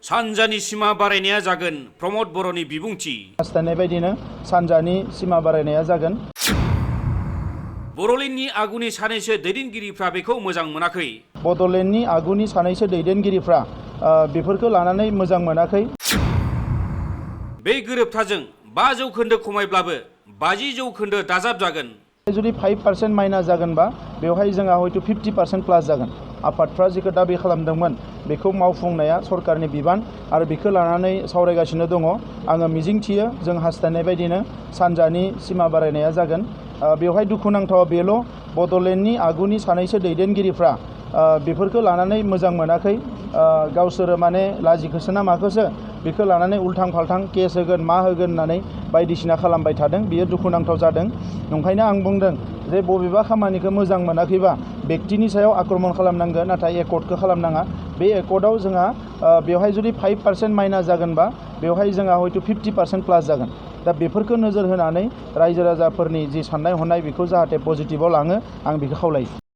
सानजानि सीमा बारायनाया जागोन प्रमद बर'नि बिबुंथि। हास्थायनाय बायदिनो सानजानि सीमा बारायनाया जागोन। बड'लेण्डनि आगुनि सानैसो दैदेनगिरिफ्रा बेखौ मोजां मोनाखै। बड'लेण्डनि आगुनि सानैसो दैदेनगिरिफ्रा बेफोरखौ लानानै मोजां मोनाखै। बे गोरोबथाजों 5% खमायब्लाबो 50% दाजाबजागोन। जुदि 5% माइनास जागोनबा बेवहाय जोंहा हयथ' 50% प्लास जागोन। आफादफ्रा जिखौ दाबि खालामदोंमोन बेखौ मावफुंनाया सरकारनि बिबान आरो बेखौ लानानै सावरायगासिनो दङ। आङो मिजिंथियो जों हास्थायनाय बायदिनो सानजानि सीमा बारायनाया जागोन। बेवहाय दुखुनांथाव बेल' बड'लेण्डनि आगुनि सानैसो दैदेनगिरिफ्रा बेफोरखौ लानानै मोजां मोनाखै। गावसोरो माने लाजिखोसो ना माखोसो बेखौ लानानै उल्थां फाल्थां केस होगोन मा होगोन होननानै बायदिसिना खालामबाय थादों। बियो दुखुनांथाव जादों। ओंखायनो आं बुंदों जे बबेबा खामानिखौ मोजां मोनाखैबा बेक्तिनि सायाव आक्रमण खालामनांगोन, नाथाय एकर्डखौ खालामनाङा। बे एकर्डआव जोंहा बेवहाय जुदि 5% माइनास जागोनबा बेवहाय जोंहा हयथ' 50% प्लास जागोन। दा बेफोरखौ नोजोर होनानै रायजो राजाफोरनि जि साननाय हनाय बेखौ जाहाथे पजिटिभाव लाङो आं बेखौ खावलायो।